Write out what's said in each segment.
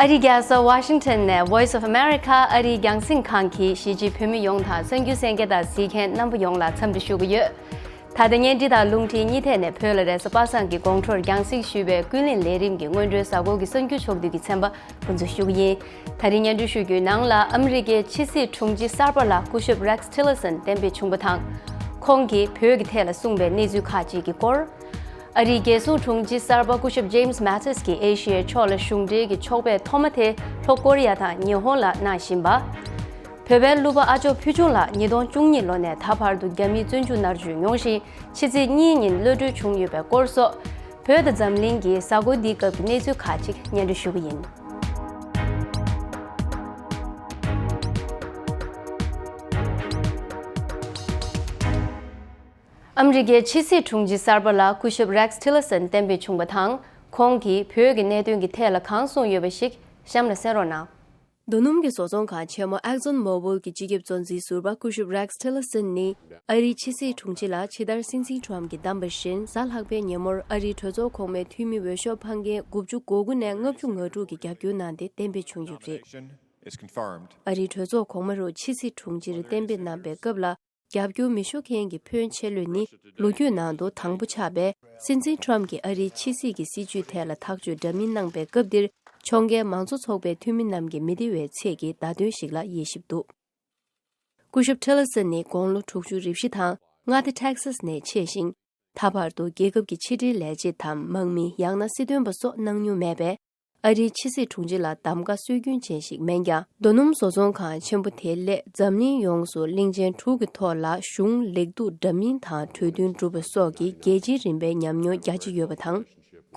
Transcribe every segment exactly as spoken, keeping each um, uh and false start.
ཨ་རིའི་རྒྱལ་ས་ཝ་ཤིང་ཊོན་ནས་Voice of America ཨ་རིའི་རྒྱང་སྲིང་ཁང་གིས་གཞིས་བྱེས་བོད་མི་ཡོངས་དང་གསར་འགྱུར་གསན་མཁན་དང་གཟིགས་མཁན་རྣམ་པ་ཡོངས་ལ་འཚམས་འདྲི་ཞུ་གི་ཡོད། ད་ལྟ་བརྙན་འཕྲིན་དང་རླུང་འཕྲིན་གཉིས་ཐད་ནས་བོད་ལ་རེས་གཟའ་པ་སངས་ཀྱི་དགོང་དྲོར་རྒྱང་སྲིང་ཞུས་པའི་ཀུན་གླེང་ལས་རིམ་གྱི་སྔོན་འགྲོའི་གཟའ་འཁོར་གྱི་གསར་འགྱུར་ཕྱོགས་བསྡུས་ཀྱི་ཚན་པ་འགོ་འཛུགས་ཞུ་གི་ཡིན། ད་རིང་སྙན་སྒྲོན་ཞུ་རྒྱུའི་ནང་ལ་ཨ་མི་རི་ཀའི་ཕྱི་སྲིད་དྲུང་ཆེ་གསར་པ་ལ་སྐུ་ཞབས་Rex Tillerson གཏན་འབེབས་བྱུང་བ་དང་། ཁོང་གིས་བོད་ཀྱི་ཐད་ལ་གསུངས་པའི་གནས་ཚུལ་ཁག་ཅིག་གི་སྐོར། ཨ་རིའི་རྒྱལ་སྲུང་དྲུང་ཆེ་གསར་པ་སྐུ་ཞབས་James Mattis གྱིས་ཨེ་ཤི་ཡའི་ཕྱོགས་ལ་གཞུང་འབྲེལ་གྱི་ཕྱོགས་ཕེབས་ཐོག་མ་དེ་ལྷོ་ཀོ་རི་ཡ་དང་ཉི་ཧོང་ལ་གནང་བཞིན་པ། བོད་པའི་གླུ་པ་ཨ་ཅོག་ཕུལ་བྱུང་ལགས་ཉིས་སྟོང་བཅུ་གཉིས་ལོ་ནས་ད་བར་དུ་རྒྱ་མིའི་བཙོན་འཇུག་མནར་གཅོད་མྱོང་ཞིང་ཕྱི་ཚེས་གཉིས་ཉིན་གློད་གྲོལ་བྱུང་ཡོད་པའི་སྐོར་སོགས། བོད་དང་འཛམ་གླིང་གི་གཟའ་འཁོར་འདིའི་སྐབས་ཀྱི་གནས་ཚུལ་ཁག་ཅིག་སྙན་སྒྲོན་ཞུ་གི་ཡིན། ཨ་མི་རི་ཀའི་ཕྱི་སྲིད་དྲུང་ཆེ་གསར་པ་ལ་སྐུ་ཞབས་Rex Tillerson གཏན་འབེབས་བྱུང་བ་དང་། ཁོང་གིས་བོད་ཀྱི་གནད་དོན་གྱི་ཐད་ལ་གང་གསུངས་ཡོད་པ་ཞིག་གཤམ་ལ་གསན་རོགས་གནང་། རྡོ་སྣུམ་གྱི་བཟོ་ཚོང་ཁང་ཆེན་མོ་Exxon Mobil གྱི་སྤྱི་ཁྱབ་གཙོ་འཛིན་ཟུར་པ་སྐུ་ཞབས་Rex Tillerson ནི་ཨ་རིའི་ཕྱི་སྲིད་དྲུང་ཆེ་ལ་ཕྱི་དར་སྲིད་འཛིན་Trump གྱིས་བདམས་པ་བཞིན་གཟའ་ལྷག་པའི་ཉིན་མོར་ཨ་རིའི་གྲོས་ཚོགས་གོང་མའི་འཐུས་མི་འོས་ཤོག་འཕང་མཁན་དགུ་བཅུ་གོ་དགུ་ནས་ལྔ་བཅུ་ང་དྲུག་གིས་རྒྱབ་སྐྱོར་གནང་སྟེ་གཏན་འབེབས་བྱུང་ཡོད་པ་རེད། ཨ་རིའི་གྲོས་ཚོགས་གོང་མ་རུ་ཕྱི་སྲིད་དྲུང་ཆེར་གཏན་འབེབས་གནང་པའི་སྐབས་ལ། རྒྱབ་སྐྱོར་མི་ཞུ་མཁན་གྱི་ཕོན་ཆེ་ལོས་ནི་ལོ་རྒྱུས་ནང་དུ་དང་པོ་ཆགས་པའི་སྲིད་འཛིན་Trump གྱིས་ཨ་རིའི་ཕྱི་སྲིད་ཀྱི་སྲིད་བྱུས་ཐད་ལ་ཐག་གཅོད་འདྲ་མིན་གནང་པའི་སྐབས་འདིར་ཕྱོགས་འགལ་མང་གཙོ་ཚོགས་པའི་འཐུས་མི་རྣམས་ཀྱི་མི་བདེ་བའི་ཚད་ཀྱི་བརྡ་དོན་ཞིག་ལ་དབྱེ་ཞིབ་འདུག་སྐུ་ཞབས་Tillerson ནི་དགུང་ལོ་དྲུག་ཅུ་རེ་བཞི་དང་མངའ་སྡེ་Texas ནས་ཆེ་ཞིང་། ད་བར་དུ་རྒྱལ་ཁབ་ཀྱི་ཕྱི་འབྲེལ་ལས་བྱེད་དམ་དམག་མི་ཡང་ན་སྲིད་དོན་པ་སོགས་གནང་མྱོང་མེད་པས། ཨ་རིའི་ཕྱི་སྲིད་དྲུང་ཆེ་ལ་གདམ་ག་སྲོལ་རྒྱུན་ཅན་ཞིག་མིན་ཀྱང་། རྡོ་སྣུམ་བཟོ་ཚོང་ཁང་ཆེན་པོ་དེའི་སླད་འཛམ་གླིང་ཡོངས་སུ་གླིང་ཆེན་དྲུག་གི་ཐོག་ལ་གཞུང་ལེགས་གཏུག་འདྲ་མིན་དང་གྲོས་མཐུན་གྲུབ་པ་སོགས་ཀྱི་རྒྱལ་སྤྱིའི་རིམ་པའི་ཉམས་མྱོང་རྒྱ་ཆེ་ཡོད་པ་དང་།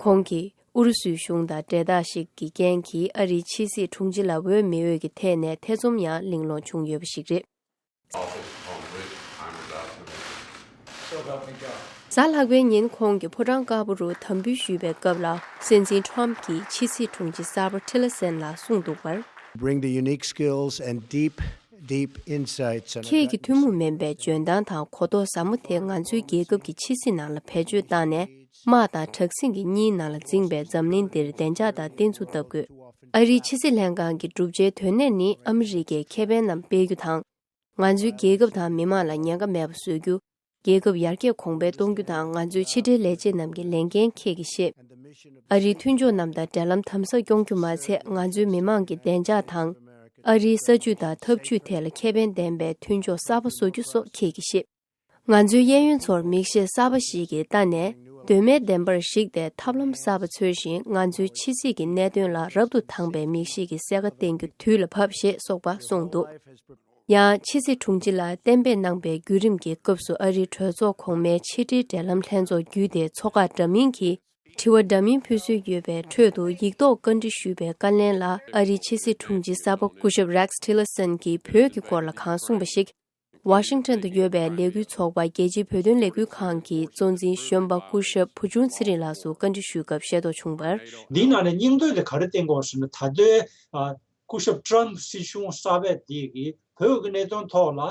ཁོང་གིས་ཨུ་རུ་སུའི་གཞུང་དང་འབྲེལ་ཐག་ཞིག་གི་རྐྱེན་གྱིས་ཨ་རིའི་ཕྱི་སྲིད་དྲུང་ཆེ་ལ་འོས་མི་འོས་ཀྱི་ཐད་ནས་ཐེ་ཚོམ་ཡང་གླེང་སློང་བྱུང་ཡོད་པ་ཞིག་རེད། གཟའ་ལྷག་པའི་ཉིན་ཁོང་གིས་ཕོ་བྲང་དཀར་པོ་རུ་དམ་འབུལ་ཞུས་པའི་སྐབས་ལ། སྲིད་འཛིན་Trump གྱིས་ཕྱི་སྲིད་དྲུང་ཆེ་གསར་པ་Tillerson ལ་གསུངས་འདུག་པར། Bring the unique skills and deep, deep insights and ཁྱེད་ཀྱི་ཐུན་མོང་མིན་པའི་འཇོན་ཐང་དང་གོ་རྟོགས་ཟབ་མོ་དེ་ང་ཚོའི་རྒྱལ་ཁབ་ཀྱི་ཕྱི་སྲིད་ནང་ལ་བེད་སྤྱོད་བཏང་ནས། དམག་དང་དྲག་ཟིང་གི་གཉིས་ནང་ལ་འཛིངས་པའི་འཛམ་གླིང་འདིར་བདེ་འཇགས་དང་བརྟན་ཚུགས་སྟབས་དགོས། ཨ་རིའི་ཕྱི་སྲིད་ལྷན་ཁང་གི་བསྒྲུབ་བྱའི་དོན་གནད་ནི་ཨ་མི་རི་ཀའི་ཁེ་ཕན་རྣམས་སྤེལ་རྒྱུ་དང་། ང་ཚོའི་རྒྱལ་ཁབ་དང་མི་དམངས་ལ་ཉེན་ཁ་མེད་པ་བཟོ་རྒྱུ། རྒྱལ་ཁབ་ཡར་རྒྱས་གོང་འཕེལ་གཏོང་རྒྱུ་དང་ང་ཚོའི་ཕྱི་འབྲེལ་ལས་བྱེད་རྣམས་ཀྱི་ལས་འགན་ཁྱེད་ཀྱིས་ཤེས། ཨ་རིའི་མཐུན་ཕྱོགས་རྣམས་དང་འབྲེལ་ལམ་དམ་ཟབ་སྐྱོང་རྒྱུ་མ་ཚད། ང་ཚོའི་མི་དམངས་ཀྱི་བདེ་འཇགས་དང་། ཨ་རིའི་ས་བཅུད་དང་འཐབ་ཇུས་ཐད་ལ་ཁེ་ཕན་ལྡན་པའི་མཐུན་ཕྱོགས་གསར་པ་བཟོ་རྒྱུ་སོགས་ཁྱེད་ཀྱིས་ཤེས། ང་ཚོའི་གཡས་གཡོན་ཚོར་མིག་ཤེལ་གསར་པ་ཞིག་གིས་ལྟ་ནས། གདོད་མའི་བདེན་པར་གཞིགས་ཏེ་ཐབས་ལམ་གསར་པ་འཚོལ་ཞིང་། ང་ཚོའི་ཕྱི་སྲིད་ཀྱི་གནད་དོན་ལ་རབ་ཏུ་དྭངས་པའི་མིག་ཤེལ་གྱི་གསལ་ཁ་བསྟན་རྒྱུ་དུས་ལ་བབ་ཞེས་སོགས་པ་གསུངས་འདུག་ཡང་ཕྱི་སྲིད་དྲུང་ཆེ་ལ་གཏན་འབེབས་གནང་པའི་བརྒྱུད་རིམ་གྱི་སྐབས་སུ། ཨ་རིའི་གྲོས་ཚོགས་གོང་མའི་ཕྱི་དྲིལ་འབྲེལ་ལམ་ལྷན་ཚོགས་བརྒྱུད་དེ་ཚོགས་ཁག་འདྲ་མིན་གྱིས་དྲི་བ་འདྲ་མིན་ཕུལ་སྲོལ་ཡོད་པའི་ཁྲོད་དུ། ཡིག་ཐོག་བཀའ་འདྲི་ཞུས་པའི་བཀའ་ལན་ལ། ཨ་རིའི་ཕྱི་སྲིད་དྲུང་ཆེ་གསར་པ་སྐུ་ཞབས་Rex Tillerson གྱིས་བོད་ཀྱི་སྐོར་ལ་གང་གསུངས་པ་ཞིག་ཝ་ཤིང་ཊོན་དུ་ཡོད་པའི་ལས་འགུལ་ཚོགས་པ་རྒྱལ་སྤྱིའི་བོད་དོན་ལས་འགུལ་ཁང་གི་གཙོ་འཛིན་གཞོན་པ་སྐུ་ཞབས་བུ་ཆུང་ཚེ་རིང་ལགས་སུ་བཀའ་འདྲི་ཞུས་སྐབས་ཤེས་རྟོགས་བྱུང་བར། འདིའི་ནང་ནས་སྙིང་དོན་དེ་ག་རེ་བསྟན་དགོས་ཟེར་ན། ད་ལྟའི་ཨ་སྐུ་ཞབས་ཊམ་སྲིད་གཞུང་གསར་པ་དེ་གིས་བོད་ཀྱི་གནད་དོན་ཐོག་ལ་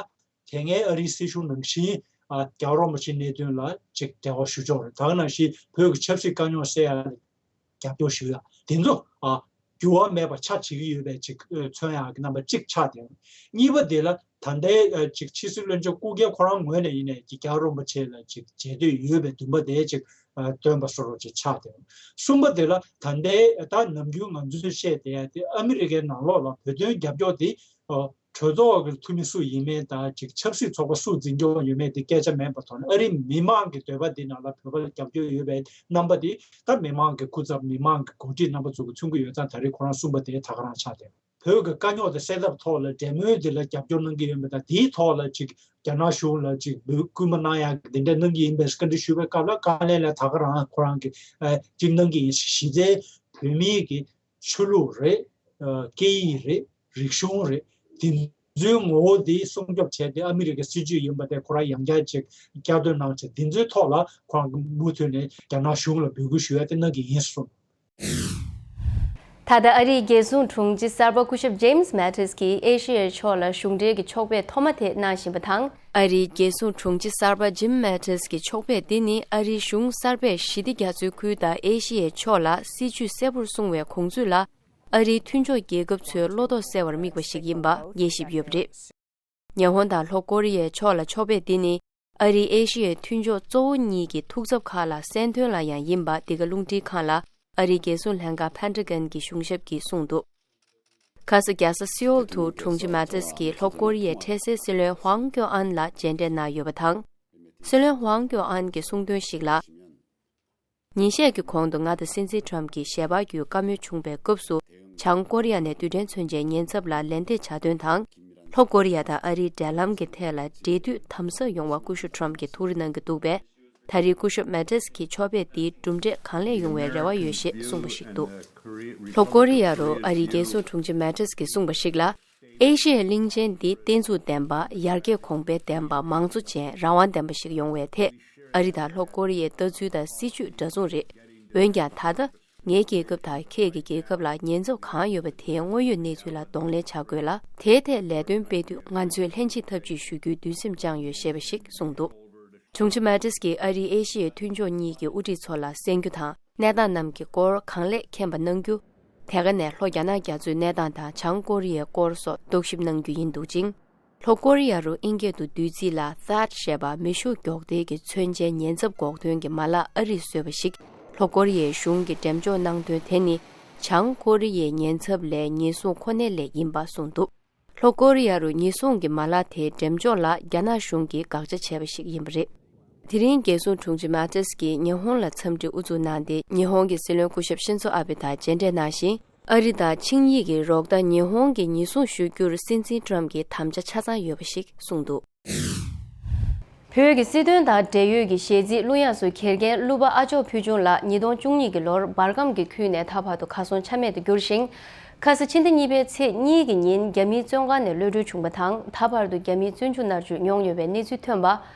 དེ་སྔའི་ཨ་རིའི་སྲིད་གཞུང་ནང་བཞིན་ཨ་རྒྱལ་བ་རིན་པོ་ཆེའི་གནད་དོན་ལ་ཅིག་འབྲེལ་བ་ཞུ་ཕྱོགས་རེད། ད་ག་ནང་བཞིན་བོད་ཀྱི་ཆབ་སྲིད་དཀའ་རྙོག་སེལ་ཡ་རྒྱབ་སྐྱོར་ཞུ་ཡ་དེ་ཚོ་ཨ་འགྱུར་བ་མེད་པ་ཆགས་བྱེད་ཀྱི་ཡོད་པའི་ཅིག་ཨ་མཚོན་ཡག་གི་རྣམ་པ་གཅིག་ཆགས་བསྡད་ཡོད། གཉིས་པ་དེ་ལ་ད་ལྟའི་ཨ་ཅིག་ཕྱི་སྲིད་བློན་ཆེན་སྐུ་སྒེར་ཁོ་རང་ངོས་ནས་ཡིན་ནའི་ཅིག་རྒྱལ་བ་རིན་པོ་ཆེ་ལ་ཅིག་མཇལ་འདོད་ཡོད་པའི་འདུན་པ་དེ་ཅིག་ཨ་སྟོན་པ་བཟོ་འདྲ་ཅིག་ཆགས་བསྡད་ཡོད། གསུམ་པ་དེ་ལ་ད་ལྟའི་ད་ནམ་རྒྱུན་ང་ཚོས་བཤད་བསྡད་ཡ་དེ་ཨ་མི་རི་ཀའི་ནང་ལོགས་ལ་བོད་དོན་རྒྱབ་སྐྱོར་དེ་ཨ་གྲོས་ཚོགས་ཀྱི་འཐུས་མི་སུ་ཡིན་མིན་དང་ཅིག་ཆབ་སྲིད་ཚོགས་པ་སུ་འཛིན་སྐྱོང་ཡོད་མེད་དེ་སྐད་ཆ་མིན་པར་ཐོག་ནས། ཨ་རིའི་མི་མང་གི་འདོད་པ་འདི་ནང་ལ་བོད་པ་ལ་རྒྱབ་སྐྱོར་ཡོད་པའི་རྣམ་པ་དེ་ད་མི་མང་གི་སྐུ་ཚབ་མི་མང་གི་འགོ་ཁྲིད་རྣམ་པ་ཚོ་གིས་མཚོན་གྱི་ཡོད་ཙང་། ད་རེས་ཁོ་རང་གསུངས་པ་དེ་ད་ག་རང་ཆགས་བསྡད། བོད་ཀྱི་དཀའ་རྙོག་དེ་སེལ་ཐབས་ཐོག་ལ་འབྲེལ་མོལ་དེ་ལ་རྒྱབ་སྐྱོར་གནང་གི་ཡོད་མེད་དང་། དེའི་ཐོག་ལ་ཅིག་རྒྱ་ནག་གཞུང་ལ་ཅིག་འབོད་སྐུལ་མ་གནང་ཡག་གི་དེ་འདྲ་གནང་གི་ཡིན་པའི་བཀའ་འདྲི་ཞུས་པའི་སྐབས་ལ། དཀའ་ལས་ལ་ད་ག་རང་ཁོ་རང་གིས་ཨ་ཅིག་གནང་གི་ཡིན། གཞི་རྩའི་བོད་མིའི་གི་ཆོས་ལུགས་རེད། ཨ་སྐད་ཡིག་རེད། རིག་གཞུང་རེད། དེ་ཚོའི་ངོ་བོ་དེ་སྲུང་སྐྱོབ་བྱས་ཏེ། ཨ་མི་རི་ཀའི་སྲིད་ཇུས་ཡིན་པ་དེ་ཁོ་རང་ཡང་བསྐྱར་ཅིག་བསྐྱར་ཟློས་གནང་བྱས། དེ་ཚོའི་ཐོག་ལ་ཁོ་རང་གིས་མུ་མཐུད་ནས་རྒྱ་ནག་གཞུང་ལ་འབོད་སྐུལ་ཞུ་ཡ་དེ་གནང་གི་ཡིན་གསུངས། ད་ལྟ་ཨ་རིའི་རྒྱལ་སྲུང་དྲུང་ཆེ་གསར་པ་སྐུ་ཞབས་James Mattis གྱིས་ཨེ་ཤེ་ཡའི་ཕྱོགས་ལ་གཞུང་འབྲེལ་གྱི་ཕྱོགས་ཕེབས་ཐོག་མ་དེ་གནང་བཞིན་པ་དང་། ཨ་རིའི་རྒྱལ་སྲུང་དྲུང་ཆེ་གསར་པ་Jim Mattis གྱི་ཕྱོགས་ཕེབས་འདི་ནི་ཨ་རིའི་གཞུང་གསར་པས་ཞི་བདེ་རྒྱ་མཚོའི་ཁུལ་དང་ཨེ་ཤེ་ཡའི་ཕྱོགས་ལ་སྲིད་ཇུས་གསལ་པོར་སྲུང་བའི་དགོངས་ཚུལ་ལ། ཨ་རིའི་མཐུན་ཕྱོགས་རྒྱལ་ཁབ་ཚོའི་བློ་དོགས་སེལ་བར་དམིགས་པ་ཞིག་ཡིན་པ་དབྱེ་ཞིབ་ཡོད་པ་རེད། ཉི་ཧོང་དང་ལྷོ་ཀོ་རི་ཡའི་ཕྱོགས་ལ་ཕྱོགས་ཕེབས་འདི་ནི་ཨ་རིའི་ཨེ་ཤི་ཡའི་མཐུན་ཕྱོགས་གཙོ་བོ་གཉིས་ཀྱི་ཐུགས་འཚབ་ཁག་ལ་གསན་དོན་ལ་ཡང་ཡིན་པ་འདི་ག་རླུང་འཕྲིན་ཁང་ལ་ཨ་རིའི་རྒྱལ་སྲུང་ལྷན་ཁང་Pentagon་གྱི་གཞུང་ཞབས་ཀྱིས་གསུངས་འདུག་ཁ་ས་རྒྱལ་ས་སེའོལ་དུ་དྲུང་ཆེ་མ་ཏིས་ཀྱིས་ལྷོ་ཀོ་རི་ཡའི་འཕྲལ་སེལ་སྲིད་བློན་ཧུའང་ཀྱོ་ཨན་ལ་མཇལ་འཕྲད་གནང་ཡོད་པ་དང་། སྲིད་བློན་ཧུའང་ཀྱོ་ཨན་གྱིས་གསུངས་དོན་ཞིག་ལ། ཉིན་ཤས་ཀྱི་གོང་དུ་ང་དང་སྲིད་འཛིན་ཁྲམ་གྱི་ཞལ་པར་བརྒྱུད་བཀའ་མོལ་བྱུང་བའི་སྐབས་སུ། བྱང་ཀོ་རི་ཡ་ནས་རྡུལ་ཕྲན་མཚོན་ཆའི་ཉེན་ཚབས་ལ་ལན་འདེབས་བྱ་དོན་དང་། ལྷོ་ཀོ་རི་ཡ་དང་ཨ་རིའི་འབྲེལ་ལམ་གྱི་ཐད་ལ་འབྲེལ་མཐུད་དམ་ཟབ་ཡོང་བ་སྐུ་ཞབས་ཁྲམ་གྱིས་ཐུགས་རེ་གནང་གི་འདུག་པས། ད་རེས་སྐུ་ཞབས་མ་ཏིས་ཀྱི་ཕྱོགས་ཕེབས་འདིའི་གྲུབ་འབྲས་གང་ལེགས་ཡོང་བའི་རེ་བ་ཡོད་ཞེས་གསུངས་པ་ཞིག་འདུག་ལྷོ་ཀོ་རི་ཡ་རུ་ཨ་རིའི་རྒྱལ་སྲུང་དྲུང་ཆེ་མ་ཏིས་ཀྱིས་གསུངས་པ་ཞིག་ལ། ཨེ་ཤི་ཡའི་གླིང་ཆེན་འདི་བརྟན་ཚུགས་ལྡན་པ། ཡར་རྒྱས་གོང་འཕེལ་ལྡན་པ། མང་གཙོ་ཅན། རང་དབང་ལྡན་པ་ཞིག་ཡོང་བའི་ཐད། ཨ་རི་དང་ལྷོ་ཀོ་རི་ཡའི་ལྟ་ཚུལ་དང་སྲིད་ཇུས་འདྲ་མཚུངས་རེད། འོན་ཀྱང་ད་ལྟ། ངའི་རྒྱལ་ཁབ་དང་ཁྱེད་ཀྱི་རྒྱལ་ཁབ་ལ་ཉེན་ཚབས་གང་ཡོད་པ་དེའི་དངོས་ཡོད་གནས་ཚུལ་ལ་གདོང་ལེན་བྱ་དགོས་ལ། དེའི་ཐད་ལས་དོན་སྤེལ་དུས་ང་ཚོས་ལྷན་ཅིག་ཐབས་ཅིག་ཞུ་རྒྱུའི་འདུན་སེམས་བཅངས་ཡོད་ཞེས་པ་ཞིག་གསུངས་འདུག་དྲུང་ཆེ་མ་ཏིས་ཀྱིས་ཨ་རིའི་ཨེ་ཤི་ཡའི་མཐུན་ཕྱོགས་གཉིས་ཀྱི་དབུ་ཁྲིད་ཚོ་ལ་གསན་རྒྱུ་དང་། གནས་སྟངས་རྣམས་ཀྱི་སྐོར་གང་ལེགས་མཁྱེན་པ་གནང་རྒྱུ། དེ་ག་ནས་ལྷོ་རྒྱ་ནག་རྒྱ་མཚོའི་གནས་སྟངས་དང་བྱང་ཀོ་རི་ཡའི་སྐོར་སོགས་རྟོག་ཞིབ་གནང་རྒྱུ་ཡིན་འདུག་ཅིང་། ལྷོ་ཀོ་རི་ཡ་རུ་ཨིན་སྐད་དུ་བསྡུས་ཚིག་ལ་THAAD་ཞེས་པ་མེ་ཤུགས་མགྱོགས་དལ་གྱི་མཚོན་ཆའི་ཉེན་ཚབས་འགོག་དོན་གྱི་མ་ལག་ཨ་རིས་བཟོས་པ་ཞིག་ལྷོ་ཀོ་རི་ཡའི་གཞུང་གིས་འགྲེམས་འཇོག་གནང་དོན་དེ་ནི་བྱང་ཀོ་རི་ཡའི་ཉེན་ཚབས་ལས་ཉེན་སྲུང་ཁོ་ནའི་སླད་ཡིན་པ་གསུངས་འདུག་ལྷོ་ཀོ་རི་ཡ་རུ་ཉེན་སྲུང་གི་མ་ལག་དེའི་འགྲེམས་འཇོག་ལ་རྒྱ་ནག་གཞུང་གིས་དགག་བྱ་བྱས་པ་ཞིག་ཡིན་པ་རེད། དེ་རིང་རྒྱལ་སྲུང་དྲུང་ཆེ་མ་ཏིས་ཀྱིས་ཉི་ཧོང་ལ་འཚམས་འདྲི་དབུ་འཛུགས་གནང་སྟེ། ཉི་ཧོང་གི་སྲིད་བློན་སྐུ་ཞབས་ཤིན་ཛོ་ཨ་བྷེ་དང་མཇལ་འཕྲད་གནང་ཞིང་། ཨ་རི་དང་ཆིངས་ཡིག་གི་རོགས་ཟླ་ཉི་ཧོང་གིས་ཉེན་སྲུང་ཞུ་རྒྱུར་སྲིད་འཛིན་ཁྲམ་གྱིས་དམ་བཅའ་ཆ་ཚང་ཡོད་པ་ཞིག་གསུངས་འདུག་བོད་ཀྱི་སྲིད་དོན་དང་འབྲེལ་ཡོད་ཀྱི་གཞས་ཚིག་བླུ་ཡག་སུ་འཁྱེར་མཁན་གླུ་པ་ཨ་ཅོག་ཕུལ་བྱུང་ལགས་ཉིས་སྟོང་བཅུ་གཉིས་ཀྱི་ལོར་འབར་ཁམས་ཀྱི་ཁུལ་ནས་ད་བར་དུ་གར་སོང་ཆ་མེད་དུ་གྱུར་ཞིང་། ཁ་ས་ཕྱི་ཟླ་གཉིས་པའི་ཚེས་གཉིས་ཀྱི་ཉིན་རྒྱ་མིའི་བཙོན་ཁང་ནས་གློད་གྲོལ་བྱུང་བ་དང་། ད་བར་དུ་རྒྱ་མིའི་བཙོན་འཇུག་མནར་གཅོད་མྱོང་ཡོད་པའི་གནས་ཚུལ་ཐོན་པ།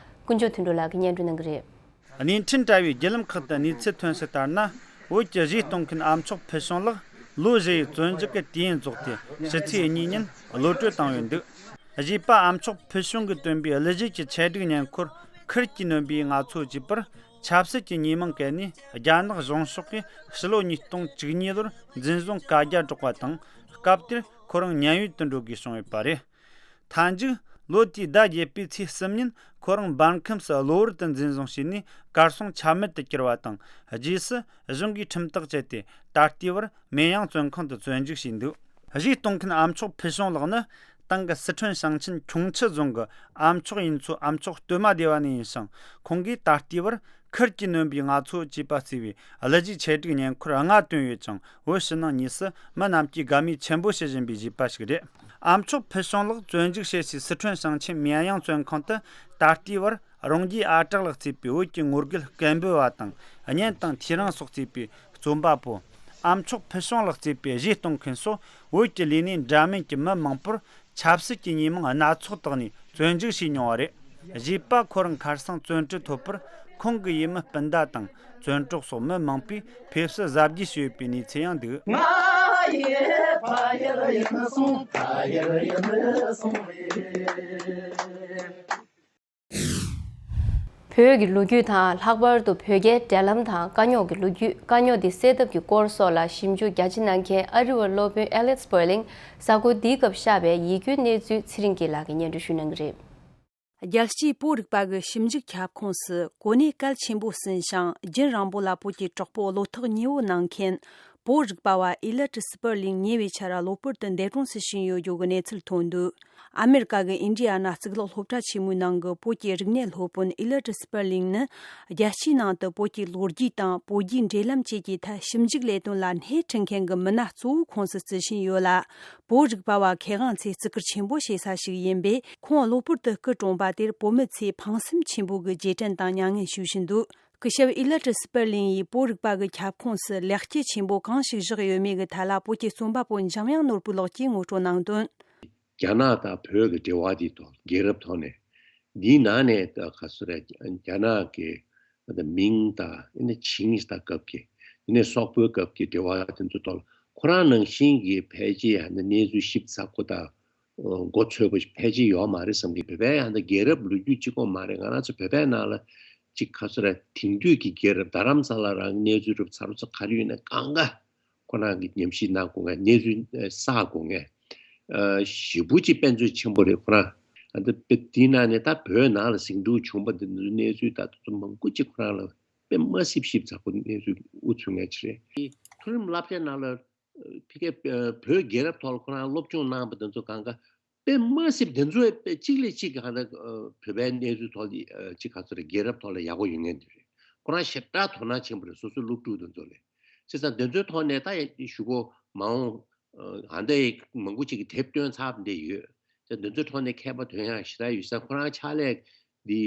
ཀུན་མཆོག་དོན་གྲུབ་ལགས་ཀྱིས་སྙན་སྒྲོན་གནང་གི་རེད། བརྙན་འཕྲིན་དྲ་བའི་བརྒྱུད་ལམ་ཁག་ཏུ་གནས་ཚུལ་ཐོན་གསལ་ལྟར་ན། བོད་ཀྱི་གཞས་གཏོང་མཁན་ཨ་མཆོག་ཕུལ་བྱུང་ལགས་ལོ་བཞི་ཡི་བཙོན་འཇུག་གི་དུས་ཡུན་རྫོགས་ཏེ་ཕྱི་ཚེས་གཉིས་ཉིན་གློད་གྲོལ་བཏང་ཡོད་འདུག་གཞས་པ་ཨ་མཆོག་ཕུལ་བྱུང་གིས་བཏོན་པའི་གླུ་གཞས་ཀྱི་ཆེད་སྒྲིག་སྙན་འཁོར་ཁུར་གྱིས་ནོན་པའི་ང་ཚོ་ཅེས་པར་ཆབ་སྲིད་ཀྱི་ཉེས་མིང་བཀལ་ནས་རྒྱ་ནག་གཞུང་ཕྱོགས་ཀྱིས་ཕྱི་ལོ་ཉིས་སྟོང་བཅུ་གཉིས་ལོར་འཛིན་བཟུང་བཀའ་རྒྱ་སྒྲོག་པ་དང་། སྐབས་དེར་ཁོ་རང་ཉེན་གཡོལ་དུ་འགྲོ་དགོས་བྱུང་ཡོད་པ་རེད། མཐའ་མཇུག་ལོ་དེའི་ཟླ་བརྒྱད་པའི་ཚེས་གསུམ་ཉིན་ཁོ་རང་འབར་ཁམས་སུ་གློ་བུར་དུ་འཛིན་བཟུང་བྱས་ནས་གར་སོང་ཆ་མེད་དུ་གྱུར་བ་དང་། རྗེས་སུ་གཞུང་གིས་ཁྲིམས་ཐག་བཅད་དེ་ད་ལྟའི་བར་མེན་ཡང་བཙོན་ཁང་དུ་བཙོན་འཇུག་བྱས་འདུག་གཞས་གཏོང་མཁན་ཨ་མཆོག་ཕུལ་བྱུང་ལགས་ནི་ཏང་གི་སི་ཁྲོན་ཞིང་ཆེན་ཁྱུང་མཆུ་རྫོང་གི་ཨ་མཆོག་ཡིན་ཚོ་ཨ་མཆོག་སྟོད་མ་སྡེ་བ་ནས་ཡིན་ཞིང་། ཁོང་གིས་ད་ལྟའི་བར་ཁུར་གྱིས་ནོན་པའི་ང་ཚོ་ཅེས་པ་གཙོས་པའི་གླུ་གཞས་ཆེད་སྒྲིག་སྙན་འཁོར་ལྔ་བཏོན་ཡོད་ཅིང་། བོད་ཕྱི་ནང་གཉིས་སུ་མི་རྣམས་ཀྱིས་དགའ་མོས་ཆེན་པོ་བྱེད་བཞིན་པའི་གཞས་པ་ཞིག་རེད། ཨ་མཆོག་ཕུལ་བྱུང་ལགས་བཙོན་འཇུག་བྱས་སའི་སི་ཁྲོན་ཞིང་ཆེན་མེན་ཡང་བཙོན་ཁང་དུ་ད་ལྟའི་བར་རོང་རྒྱས་ཨ་གྲགས་ལགས་གཙོས་པའི་བོད་ཀྱི་ངོ་རྒོལ་སྐད་འབོད་པ་དང་། གཉེན་དང་ཐེའུ་རང་སོགས་གཙོས་པའི་རྩོམ་པ་པོ། ཨ་མཆོག་ཕུལ་བྱུང་ལགས་གཙོས་པའི་གཞས་གཏོང་མཁན་སོགས་བོད་ཀྱི་ལས་སྣེ་འདྲ་མིན་གྱི་མི་མང་པོར་ཆབ་སྲིད་ཀྱི་ཉེས་མིང་སྣ་ཚོགས་བཏགས་ནས་བཙོན་འཇུག་བྱས་མྱོང་བ་རེད། གཞས་པ་ཁོ་རང་ཁར་སང་བཙོན་གྲོལ་ཐོབ་པར་ཁོང་གི་ཡུལ་མི་སྤུན་ཟླ་དང་བཙོན་གྲོགས་སོགས་མི་མང་པོས་ཕེབས་བསུ་གཟབ་རྒྱས་བྱས་ཡོད་པའི་གནས་ཚུལ་ཡང་འདུག་བོད་ཀྱི་ལོ་རྒྱུས་དང་། ལྷག་པར་དུ་བོད་རྒྱའི་འབྲེལ་ལམ་དང་དཀའ་རྙོག་གི་ལོ་རྒྱུས། དཀའ་རྙོག་དེ་སེལ་ཐབས་ཀྱི་སྐོར་སོགས་ལ་ཞིབ་འཇུག་རྒྱ་ཆེ་གནང་མཁན་ཨ་རི་བ་སློབ་དཔོན་ཨེ་ལེག་སི་པར་ལིང་གཟའ་འཁོར་འདིའི་སྐབས་བཞག་པའི་ཡིད་སྐྱོའི་གནས་ཚུལ་ཚེ་རིང་སྐྱིད་ལགས་ཀྱིས་སྙན་སྒྲོན་ཞུ་གནང་གི་རེད། རྒྱལ་སྤྱིའི་བོད་རིག་པ་གི་ཞིབ་འཇུག་ཁྱབ་ཁོངས་སུ་གོ་གནས་གལ་ཆེན་པོ་ཟིན་ཞིང་། རྒྱུན་རིང་པོ་ལ་བོད་ཀྱི་གྲོགས་པོ་བློ་ཐག་ཉེ་བོ་གནང་མཁན་བོད་རིག་པ་བ་ཨི་ལ་ཏྲི་སི་པར་ལིང་ཉེ་བའི་ཆར་གློ་བུར་དུ་འདས་གྲོངས་སུ་ཕྱིན་ཡོད་རྒྱུ་གི་གནས་ཚུལ་ཐོན་འདུག་ཨ་མེ་རི་ཀ་གི་ཨིན་ཌི་ཡ་ན་གཙུག་ལག་སློབ་གྲྭ་ཆེན་མོའི་ནང་གི་བོད་ཀྱི་རིག་གནས་སློབ་དཔོན་ཨི་ལ་ཏྲི་སི་པར་ལིང་ནི། རྒྱལ་སྤྱིའི་ནང་དུ་བོད་ཀྱི་ལོ་རྒྱུས་དང་བོད་རྒྱའི་འབྲེལ་ལམ་བཅས་ཀྱི་ཐད་ཞིབ་འཇུག་ལས་དོན་ལ་སྣེ་ཁྲིད་མཁན་གྱི་མི་སྣ་གཙོ་བོའི་ཁོངས་སུ་བརྩི་བཞིན་ཡོད་ལ། བོད་རིག་པ་བ་མཁས་དབང་ཚོས་བརྩི་བཀུར་ཆེན་པོ་བྱེད་ས་ཞིག་ཡིན་པས། ཁོང་གློ་བུར་དུ་སྐུ་གྲོངས་པ་དེར་བོད་མི་ཚོས་ཕངས་སེམས་ཆེན་པོ་གིས་རྗེས་དྲན་དང་མྱ་ངན་ཞུ་བཞིན་འདུག་སྐུ་ཞབས་ཨི་ལ་ཏྲི་སི་པར་ལིང་ཡིས་བོད་རིག་པ་གི་ཁྱབ་ཁོངས་སུ་ལེགས་སྐྱེས་ཆེན་པོ་གང་ཞིག་བཞག་ཡོད་མེད་ཀྱི་ཐད་ལ་བོད་ཀྱི་རྩོམ་པ་པོ་འཇམ་དབྱངས་ནོར་བུ་ལགས་ཀྱིས་ངོ་སྤྲོད་གནང་དོན། རྒྱ་ནག་དང་བོད་ཀྱི་འབྲེལ་བ་འདི་ཐོག་རྒྱལ་རབས་ཐོག་ནས་འདིའི་ནང་ནས་ད་ག་ཚོད་རེད། རྒྱ་ནག་གི་ད་མིང་དང་ཨ་ནི་ཆིང་དང་སྐབས་ཀྱི་དེ་ནས་སོག་པོའི་སྐབས་ཀྱི་འབྲེལ་བ་དེ་ཚོ་ཐོག་ཁོ་རང་ནང་བཞིན་གྱི་ཕལ་ཆེར་ཡང་ན་གནས་ཚུལ་ཞིབ་ཚགས་པོ་དང་མགོ་ཚོས་པོ་ཕལ་ཆེར་ཡོད་མ་རེད་བསམ་གྱི། བོད་པའི་ཡང་ད་རྒྱལ་རབས་ལོ་རྒྱུས་གཅིག་པོ་མ་རེད། ང་རང་ཚོ་བོད་པའི་ནང་ལ་གཅིག་ག་ཚོད་རེད། དེང་དུས་ཀྱི་རྒྱལ་རབས་རྡ་རམ་ས་ལ་རང་གནས་ཚུལ་རུབ་ཚ་རུབ་ཚ་ག་རེ་ཡོད་ན་གང་ག་ཁོ་རང་གི་ཉམས་ཞིབ་གནང་དགོས་ངེས། གནས་ཚུལ་ཨ་བསགས་དགོས་ངེས། ཨ་ཞེ་པོ་ཅིག་དཔེ་མཛོད་ཆེན་པོ་རེད་ཁོ་རང་། ཨ་འདི་དཔེ་དེའི་ནང་ནས་ད་བོད་ནང་ལ་ཟིང་འཁྲུག་བྱུང་པ་འདི་ཚོའི་གནས་ཚུལ་ད་དེ་ཚོ་མང་པོ་ཅིག་ཁོ་རང་ལ་དཔེ་མ་སྲིད་ཞིབ་ཚགས་པོ་གནས་ཚུལ་དབུ་ཚུད་ངེས་ཅིག་རེད། མཐོ་རིམ་བསླབ་བྱའི་ནང་ལ་ཕ་གིའི་བོད་རྒྱལ་རབས་ཐོག་ལ་ཁོ་རང་སློབ་སྦྱོང་གནང་པ་དེ་ཚོ་གང་ག་དཔེ་མ་སྲིད་དེ་ཚོ་དཔེ་གཅིག་ལས་གཅིག་གང་ལྟར་བོད་པའི་གནས་ཚུལ་ཐོག་ལ་ཅིག་ག་ཚོད་རེད། རྒྱལ་རབས་ཐོག་ལ་ཡག་པོ་ཡོད་ངེས་འདི་རེད། ཁོ་རང་ཞེ་དྲག་དོ་སྣང་ཆེན་པོ་རེད། སོ་སོའི་སློབ་ཕྲུག་དེ་ཚོ་ལ། བྱས་ཙང་དེ་ཚོའི་ཐོག་ནས་ད་ཡ་ཞུ་གོ་མ་འོང་ཨ་འདི་མང་པོ་ཅིག་གིས་དེབ་བཏོན་ཚར་བ་འདི་ཡོད། དེ་ཚོའི་ཐོག་ནས་མཁས་པ་ཐོན་ཡག་ཞེ་དྲག་ཡོད་ས། ཁོ་རང་ཕྱག་ལས་འདི་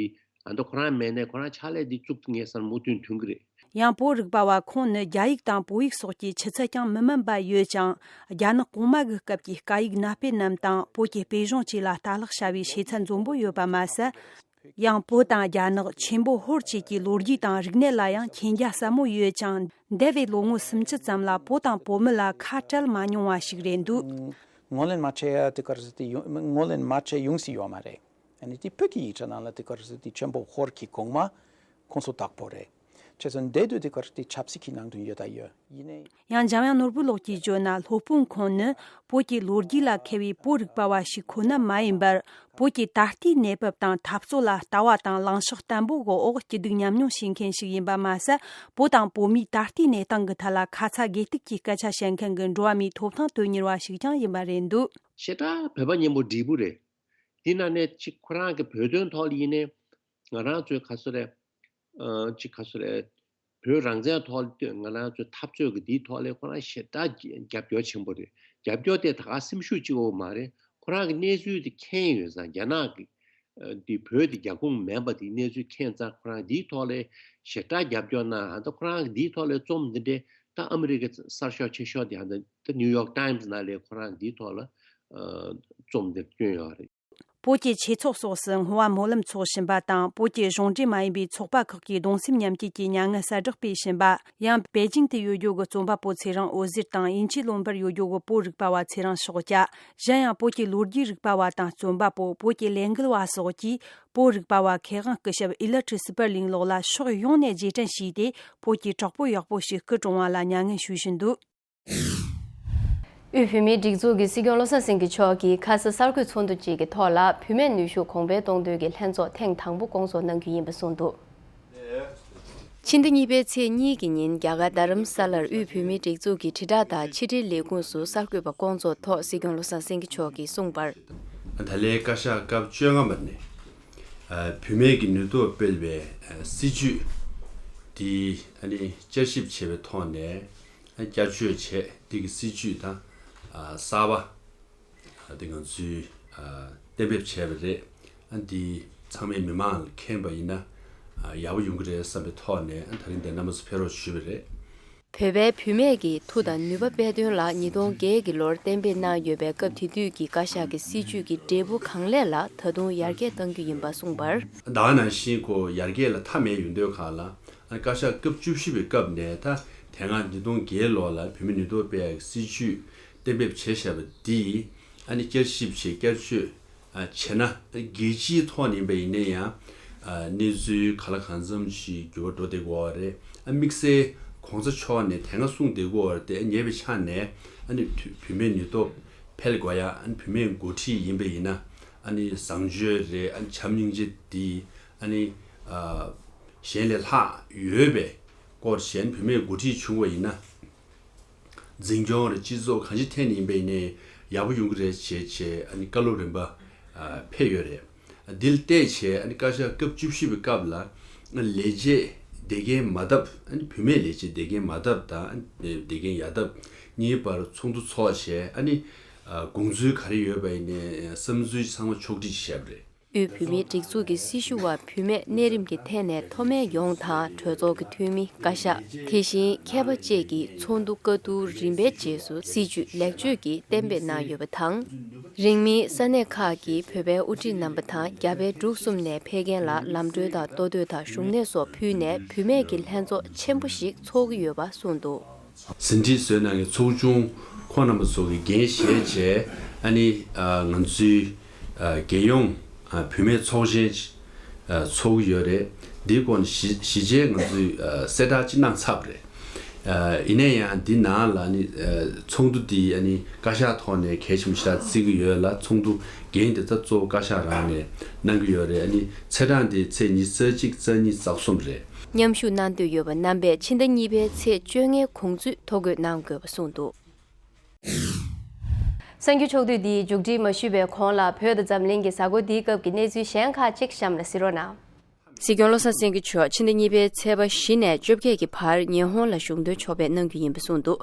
ཨ་འདི་ཁོ་རང་མེད་ནས་ཁོ་རང་ཕྱག་ལས་འདི་བཙུགས་ངེས་ས་མུ་མཐུད་ཐོན་གི་རེད། ཡང་བོད་རིག་པ་བ་ཁོང་ནི་རྒྱ་ཡིག་དང་བོད་ཡིག་སོགས་ཀྱི་ཆུ་ཚད་ཀྱང་མི་དམན་པ་ཡོད་ཅིང་། རྒྱ་ནག་གོང་མ་གི་སྐབས་ཀྱི་སྐད་ཡིག་གནའ་དཔེ་རྣམས་དང་བོད་ཀྱི་དཔེ་གཞུང་བཅས་ལ་ལྟ་ཀློག་བྱ་བའི་ཤེས་ཚད་འཛོམས་པོ་ཡོད་པ་མ་ཟད། ཡང་བོད་དང་རྒྱ་ནག་ཆེན་པོ་ཧོར་བཅས་ཀྱི་ལོ་རྒྱུས་དང་རིག་གནས་ལ་ཡང་མཁྱེན་རྒྱ་ཟབ་མོ་ཡོད་ཅིང་། འདས་པའི་ལོ་ངོ་སུམ་ཅུ་ཙམ་ལ་བོད་དང་བོད་མི་ལ་ཁ་བྲལ་མ་མྱོང་བ་ཞིག་རེད་འདུག། ངོས་ལེན་མ་བྱས་ཡ་དེ་གར་ཟེར་དེ་ཡོང་ངོས་ལེན་མ་བྱས་ཡོང་སྲིད་ཡོད་མ་རེད། ཨ་ནི་དེ་བོད་ཀྱི་ཡིག་ཆ་ནང་ལ་དེ་གར་ཟེར་དེ་ཆེན་པོ་ཧོར་གྱི་གོང་མ་ཁོང་ཚོ་བདག་པོ་རེད། བྱས་ཙང་འདས་དུས་དེ་གར་དེ་ཆབ་སྲིད་ཀྱི་ནང་དོན་ཡོད་ད་ཡོད། ཡིན་ནའི། ཡང་འཇམ་དབྱངས་ནོར་བུ་ལགས་ཀྱིས་བརྗོད་ན། སློབ་དཔོན་ཁོང་ནི་བོད་ཀྱི་ལོ་རྒྱུས་ལ་མཁས་པའི་བོད་རིག་པ་བ་ཞིག་ཁོ་ན་མ་ཡིན་པར། བོད་ཀྱི་ད་ལྟའི་གནས་བབ་དང་འཐབ་རྩོད་ལ་ལྟ་བ་དང་ལངས་ཕྱོགས་བརྟན་པོ་གི་འོག་སྐྱིད་སྡུག་མཉམ་མྱོང་བྱེད་མཁན་ཞིག་ཡིན་པ་མ་ཟད། བོད་དང་བོད་མིའི་ད་ལྟའི་གནས་སྟངས་ཀྱི་ཐད་ལ་ཁ་ཚ་དགོས་གཏུགས་ཀྱི་སྐད་ཆ་བཤད་མཁན་གྱི་འགྲོ་བ་མིའི་ཐོབ་ཐང་དོན་གཉེར་བ་ཞིག་ཀྱང་ཡིན་པ་རེད་འདུག། ཞེ་དྲག་བོད་པ་སྙན་པོ་འདྲིས་པོ་རེད། དེ་ནང་ནས་ཅིག་ཁོ་རང་གི་བོད་དོན་ཐོག་ལ་ཡིན་ནའི་ང་རང་ཚོའི་ག་ཚོད་རེད། ཨ་ཅིག་ག་ཚོད་རེད། བོད་རང་བཙན་ཐོག་ལ་ང་རང་ཚོའི་འཐབ་རྩོད་ཀྱི་འདིའི་ཐོག་ལ་ཁོ་རང་ཞེ་དྲག་རྒྱབ་སྐྱོར་ཆེན་པོ་རེད། རྒྱབ་སྐྱོར་དེ་ད་ག་སེམས་ཤུགས་གཅིག་པོ་མ་རེད། ཁོ་རང་གི་གནས་ཚུལ་དེ་མཁྱེན་ཡོད་ཙང་། རྒྱ་ནག་གི་ཨ་འདི་བོད་དེ་རྒྱ་ཁོངས་མིན་པ་དེའི་གནས་ཚུལ་མཁྱེན་ཙང་། ཁོ་རང་འདིའི་ཐོག་ལ་ཞེ་དྲག་རྒྱབ་སྐྱོར་གནང་། ད་ཁོ་རང་གི་འདིའི་ཐོག་ལ་རྩོམ་འདི་འདྲའི་ད་ཨ་མི་རི་ཀའི་གསར་ཤོག་ཆེ་ཤོས་དེ་ད་ནིའུ་ཡོག་ཊའིམ་སི་ནང་ལ་ཁོ་རང་འདིའི་ཐོག་ལ་ཨ་རྩོམ་འདི་བསྐྱོན་ཡོད་རེད། བོད་ཀྱི་ཆོས་ཚོགས་སོགས་སུ་བསྔོ་བ་སྨོན་ལམ་འཚོགས་བཞིན་པ་དང་། བོད་ཀྱི་གཞུང་འབྲེལ་མ་ཡིན་པའི་ཚོགས་པ་ཁག་གིས་གདུང་སེམས་མཉམ་སྐྱེད་ཀྱི་མྱ་ངན་གསལ་བསྒྲགས་སྤེལ་བཞིན་པ། ཡང་པེ་ཅིང་དུ་ཡོད་རྒྱུ་གི་རྩོམ་པ་པོ་ཚེ་རིང་འོད་ཟེར་དང་། དབྱིན་ཇིའི་ལོན་སྦུར་ཡོད་རྒྱུ་གི་བོད་རིག་པ་བ་ཚེ་རིང་ཤོག་སྐྱ། གཞན་ཡང་བོད་ཀྱི་ལོ་རྒྱུས་རིག་པ་བ་དང་རྩོམ་པ་པོ། བོད་ཀྱི་ལས་འགུལ་བ་སོགས་ཀྱིས་བོད་རིག་པ་བ་མཁས་དབང་སྐུ་ཞབས་ཨི་ལ་ཁྲི་སི་པར་ལིང་ལགས་ལ་ཕྱོགས་ཡོངས་ནས་རྗེས་དྲན་ཞུས་ཏེ། བོད་ཀྱི་གྲོགས་པོ་ཡག་པོ་ཞིག་སྐུ་གྲོངས་བ་ལ་མྱ་ངན་ཞུ་བཞིན་འདུག། དབུས་བོད་མིའི་སྒྲིག་འཛུགས་ཀྱི་སྲིད་སྐྱོང་བློ་བཟང་སེང་གེ་མཆོག་གིས་ཁ་ས་གསར་འགོད་ཚོགས་འདུ་གཅིག་གི་ཐོག་ལ། བུད་མེད་ནུས་ཤུགས་གོང་འཕེལ་གཏོང་འདོད་ཀྱི་ལྷན་ཚོགས་ཐེངས་དང་པོ་བསྐོང་ཚོགས་གནང་རྒྱུ་ཡིན་པ་གསུངས་འདུག། ཕྱི་ཟླ་གཉིས་པའི་ཚེས་གཉིས་ཀྱི་ཉིན། རྒྱ་གར་རྡ་རམ་ས་ལར་དབུས་བོད་མིའི་སྒྲིག་འཛུགས་ཀྱི་དྲིལ་བསྒྲགས་དང་ཕྱི་དྲིལ་ལས་ཁུངས་སུ་གསར་འགོད་པ་བསྐོང་ཚོགས་ཐོག་སྲིད་སྐྱོང་བློ་བཟང་སེང་གེ་མཆོག་གིས་གསུངས་པར། ད་ལན་བཀའ་ཤག་སྐབས་བཅོ་ལྔ་པ་ནས་ཨ་བུད་མེད་ཀྱི་ནུས་སྟོབས་སྤེལ་བའི་ཨ་སྲིད་ཇུས་དེ་ཨ་ནི་བསྐྱར་ཞིབ་བྱས་པའི་ཐོག་ནས། བསྐྱར་བཅོས་བྱས། འདི་གི་སྲིད་ཇུས་དང་གསར་པ་འདི་ང་ཚོས་གཏན་འབེབས་བྱས་པ་རེད། འདི་ཚང་མས་མི་མང་ལ་མཁྱེན་པ་ཡིན་ན་ཡག་པོ་ཡོང་གི་རེད་བསམ་པའི་ཐོག་ནས། ད་རིང་འདིར་རྣམ་པ་ཚོ་ཕེབས་རོགས་ཞུས་པ་རེད། བོད་པའི་བུད་མེད་ཀྱི་མཐུ་དང་ནུས་པ་སྤེལ་དོན་ལ་ཉིས་སྟོང་བརྒྱད་ཀྱི་ལོར་གཏན་འབེབས་གནང་ཡོད་པའི་སྐབས་དེ་དུས་ཀྱི་བཀའ་ཤག་གི་སྲིད་ཇུས་ཀྱི་འབྲས་བུ་གང་ལེགས་ལ་ད་དུང་ཡར་རྒྱས་གཏང་རྒྱུ་ཡིན་པ་གསུངས་པར། ད་ག་ནང་བཞིན་ཁོ་ཡར་རྒྱས་ལ་མཐའ་མེད་ཡོང་དུས་སྒང་ལ། ཨ་བཀའ་ཤག་སྐབས་བཅུ་བཞི་པའི་སྐབས་ནས་ད་དེ་སྔ་ཉིས་སྟོང་བརྒྱད་ལོ་ལ་བུད་མེད་ནུས་སྟོབས་སྤེལ་ཡག་གི་སྲིད་ཇུས་གཏན་འབེབས་བྱས་བཞག་པ་འདི་ཨ་ནི་བསྐྱར་ཞིབ་བྱས། བསྐྱར་བཅོས་ཨ་བྱས་ན། རྒྱལ་སྤྱིའི་ཐོག་ནས་ཡིན་པ་ཡིན་ན་ཡང་ཨ་གནས་ཚུལ་ག་ལ་གང་འཚམ་ཞིག་འགྱུར་བ་འགྲོ་བསྡད་ཀྱི་ཡོད་རེད། ཨ་དམིགས་བསལ་གོང་ས་མཆོག་ནས་དེ་སྔ་གསུངས་བསྡད་ཀྱི་ཡོད་རེད་དེ། ཉེ་བའི་ཆ་ནས་ཨ་ནི་བུད་མེད་ནུས་སྟོབས་འཕེལ་དགོས་ཡ། ཨ་ནི་བུད་མེད་འགོ་ཁྲིད་ཡིན་པ་ཡིན་ན་ཨ་ནི་བཟང་སྤྱོད་རེད། ཨ་ནི་བྱམས་སྙིང་རྗེ་འདི་ཨ་ནི་ཨ་གཞན་ལས་ལྷག་ཡོད་པའི་སྐོར། གཞན་བུད་མེད་འགོ་ཁྲིད་བྱུང་བ་ཡིན་ན་འཛིན་སྐྱོང་རེད། སྤྱི་ཚོགས་གང་ཅིའི་ཐད་ནས་ཡིན་པ་ཡིན་ནའི་ཡག་པོ་ཡོང་གི་རེད་ཅེས་བྱས་ཨ་ནི་བཀའ་སློབ་རིམ་པ་ཨ་ཕེབས་ཡོད་རེད། འདི་ལ་བལྟས་བྱས་ཨ་ནི་བཀའ་ཤག་སྐབས་བཅུ་བཞི་པའི་སྐབས་ལ་ལས་བྱེད་བསྡད་མཁན་མ་བཏབ། ཨ་ནི་བུད་མེད་ལས་བྱེད་བསྡད་མཁན་མ་བཏབ་དང་བསྡད་མཁན་ཡར་བཏབ་གཉིས་བར་ཚོགས་འདུ་ཚོགས་བྱས། ཨ་ནི་ཨ་དགོངས་ཚུལ་ག་རེ་ཡོད་པ་ཡིན་ནའི་བསམ་ཚུལ་ཚང་མ་ཕྱོགས་སྒྲིག་བྱས་པ་རེད། དབུས་བོད་མིའི་སྒྲིག་འཛུགས་ཀྱི་སྲི་ཞུ་བ་བུད་མེད་གནས་རིམ་གྱི་ཐད་ནས་མཐོ་དམན་ཡོངས་དང་། གྲོས་ཚོགས་ཀྱི་འཐུས་མི། བཀའ་ཤག་དེ་བཞིན་མཁས་པ་བཅས་ཀྱིས་ཚོགས་འདུ་བཀའ་བསྡུར་རིམ་པའི་རྗེས་སུ་སྲིད་ཇུས་ལེགས་བཅོས་ཀྱིས་གཏན་འབེབས་གནང་ཡོད་པ་དང་། རིང་མིན་ས་གནས་ཁག་གི་བོད་པའི་དབུ་ཁྲིད་རྣམ་པ་དང་རྒྱ་བལ་འབྲུག་གསུམ་ནས་ཕེབས་མཁན་ལ་ལམ་གྲོན་དང་ལྟོ་སྡོད་དང་བཞུགས་གནས་སོགས་ཕུལ་ནས་བུད་མེད་ཀྱི་ལྷན་ཚོགས་ཆེན་པོ་ཞིག་ཚོགས་ཀྱི་ཡོད་པ་གསུངས་འདུག། ཟིན་བྲིས་བཟོས་གནང་མཁན་ཚོགས་ཆུང་ཁོང་རྣམ་པ་ཚོ་གིས་འགན་བཞེས་བྱས། ཨ་ནི་ཨ་ང་ཚོའི་ཨ་རྒྱལ་ཡོངས་ཨ་བུད་མེད་ཚོགས་ཆེན་ཨ་ཚོགས་ཀྱི་ཡོད་རེད། འདིའི་སྐོར་ནས་གཞི་གཞི་བྱས་ང་ཚོས་ཨ་གསལ་བསྒྲགས་ཅིག་གནང་ཚར་བ་རེད། ཡིན་ན་ཡང་འདི་ནང་ལ་ནི་ཚོགས་འདུ་འདི་ཨ་ནི་བཀའ་ཤག་ཐོག་ནས་གལ་ཆེན་པོ་ཞེ་དྲག་བརྩི་གི་ཡོད་ལ། ཚོགས་འདུ་འགན་དེ་ད་གཙོ་བོ་བཀའ་ཤག་རང་ནས་གནང་གི་ཡོད་རེད། ཨ་ནི་ཚེས་གྲངས་དེ་ཚེས་ཉི་ཤུ་རྩ་གཅིག་རྩ་གཉིས་རྩ་གསུམ་རེད། མཉམ་ཞུགས་གནང་འདོད་ཡོད་པ་རྣམ་པས་ཕྱི་ཟླ་གཉིས་པའི་ཚེས་བཅོ་ལྔའི་གོང་ཚུད་ཐོ་འགོད་གནང་དགོས་པ་གསུངས་འདུག། གསར་འགྱུར་ཕྱོགས་བསྡུས་འདི་མཇུག་སྒྲིལ་མ་ཞུས་པའི་གོང་ལ། བོད་དང་འཛམ་གླིང་གི་གཟའ་འཁོར་འདིའི་སྐབས་ཀྱི་གནས་ཚུལ་གཞན་ཁག་ཅིག་གཤམ་ལ་གཟིགས་རོགས་གནང་། སྲིད་སྐྱོང་བློ་བཟང་སེང་གེ་མཆོག་ཕྱི་ཟླ་གཉིས་པའི་ཚེས་པ་བཞི་ནས་བཅོ་བརྒྱད་ཀྱི་བར་ཉི་ཧོང་ལ་གཞུང་དོན་ཕྱོགས་ཕེབས་གནང་རྒྱུ་ཡིན་པ་གསུངས་འདུག།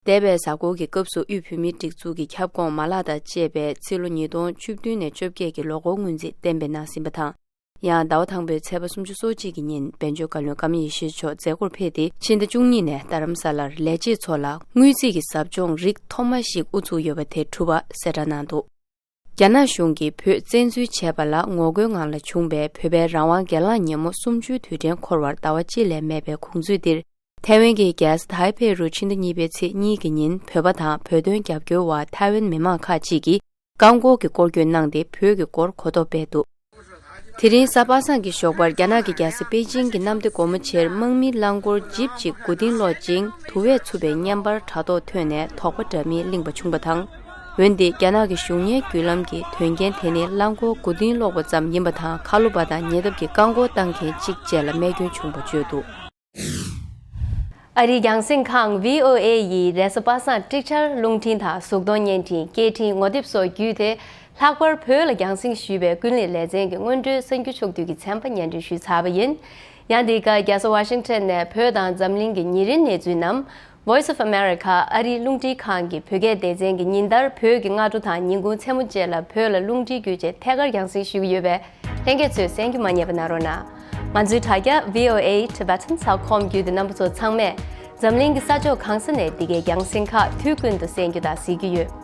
འདས་པའི་གཟའ་འཁོར་གྱི་སྐབས་སུ་དབུས་བོད་མིའི་སྒྲིག་འཛུགས་ཀྱི་ཁྱབ་ཁོངས་མ་ལག་དང་བཅས་པའི་ཕྱི་ལོ་ཉིས་སྟོང་བཅུ་བདུན་ནས་བཅོ་བརྒྱད་ཀྱི་ལོ་འཁོར་སྔོན་རྩིས་གཏན་འབེབས་གནང་ཟིན་པ་དང་། ཡང་ཟླ་བ་དང་པོའི་ཚེས་པ་སུམ་ཅུ་སོ་གཅིག་གི་ཉིན་བན་ཆོས་བཀའ་བློན་ཀརྨ་ཡེ་ཤེས་མཆོག་མཛད་སྒོར་ཕེབས་ཏེ། ཕྱི་ཟླ་བཅུ་གཉིས་ནས་རྡ་རམ་ས་ལར་ལས་བྱེད་ཚོ་ལ་དངུལ་རྩིས་ཀྱི་ཟབ་སྦྱོང་རིགས་ཐོག་མ་ཞིག་དབུ་ཚུགས་ཡོད་པ་དེ་གྲུབ་པ་གསལ་བསྒྲགས་གནང་འདུག། རྒྱ་ནག་གཞུང་གིས་བོད་བཙན་འཛུལ་བྱས་པ་ལ་ངོ་རྒོལ་ངང་ལ་བྱུང་བའི་བོད་པའི་རང་དབང་སྒེར་ལངས་ཉིན་མོ་གསུམ་བཅུའི་དུས་དྲན་འཁོར་བར་ཟླ་བ་གཅིག་ལས་མེད་པའི་གོང་ཚུལ་འདིར། ཐའེ་ཝན་གྱི་རྒྱལ་ས་ཐའེ་པེ་རུ་ཕྱི་ཟླ་གཉིས་པའི་ཚེས་གཉིས་ཀྱི་ཉིན་བོད་པ་དང་བོད་དོན་རྒྱབ་སྐྱོར་བ་ཐའེ་ཝན་མི་མང་ཁག་ཅིག་གིས་རྐང་འཁོར་གྱི་སྐོར་སྐྱོད་གནང་སྟེ་བོད་ཀྱི་སྐོར་གོ་རྟོགས་སྤེལ་འདུག། དེ་རིང་གཟའ་པ་སངས་ཀྱི་ཞོགས་པར་རྒྱ་ནག་གི་རྒྱལ་ས་པེ་ཅིང་གི་གནམ་བདེ་སྒོ་མོ་ཆེར་དམག་མིའི་རླངས་འཁོར་ཇིབ་ཅིག་མགོ་རྟིང་སློག་ཅིང་། དུ་བས་འཚུབ་པའི་བརྙན་པར་དྲ་ཐོག་ཐོན་ནས་དོགས་པ་འདྲ་མིན་གླེང་བ་བྱུང་བ་དང་། འོན་ཏེ་རྒྱ་ནག་གི་གཞུང་གཉེར་བརྒྱུད་ལམ་གྱི་དོན་རྐྱེན་དེ་ནི་རླངས་འཁོར་མགོ་རྟིང་སློག་པ་ཙམ་ཡིན་པ་དང་། ཁ་ལོ་པ་དང་ཉེ་འདབས་ཀྱི་རྐང་འཁོར་བཏང་མཁན་གཅིག་བཅས་ལ་རྨས་སྐྱོན་བྱུང་བ་བརྗོད་འདུག། ཨ་རིའི་རྒྱང་སྲིང་ཁང་བྷི་ཨོ་ཨེ་ཡིས་རེས་གཟའ་པ་སངས་ཀྲིག་ཆར་རླུང་འཕྲིན་དང་གཟུགས་མཐོང་བརྙན་འཕྲིན། སྐད་འཕྲིན། ངོ་དེབ་སོགས་བརྒྱུད་དེ། ལྷག་པར་བོད་ལ་རྒྱང་སྲིང་ཞུས་པའི་ཀུན་གླེང་ལེ་ཚན་གྱི་སྔོན་འགྲོའི་གསར་འགྱུར་ཕྱོགས་བསྡུས་ཀྱི་ཚན་པ་སྙན་སྒྲོན་ཞུས་ཚར་བ་ཡིན། ཡང་འདི་ག་རྒྱལ་ས་ཝ་ཤིང་ཊོན་ནས་བོད་དང་འཛམ་གླིང་གི་ཉིན་རེའི་གནས་ཚུལ་རྣམས། Voice of America ཨ་རིའི་རླུང་འཕྲིན་ཁང་གི་བོད་སྐད་སྡེ་ཚན་གྱིས་ཉིན་ལྟར་བོད་ཀྱི་སྔ་དྲོ་དང་ཉིན་གུང་མཚན་མོ་བཅས་ལ་བོད་ལ་རླུང་འཕྲིན་བརྒྱུད་བྱས་ཐད་ཀར་རྒྱང་སྲིང་ཞུ་གི་ཡོད་པས། ལྷན་རྒྱས་ཚོས་གསན་རྒྱུ་མ་བསྙེལ་བ་གནང་རོགས་གནང་། ང་ཚོའི་དྲ་རྒྱ་V O A Tibetans dot com བརྒྱུད་དེ་རྣམ་པ་ཚོ་ཚང་མས་འཛམ་གླིང་གི་ས་ཕྱོགས་གང་ས་ནས་འདི་གའི་རྒྱང་སྲིང་ཁག་དུས་ཀུན་ཏུ་གསན་རྒྱུ་དང་གཟིགས་རྒྱུ་ཡོད།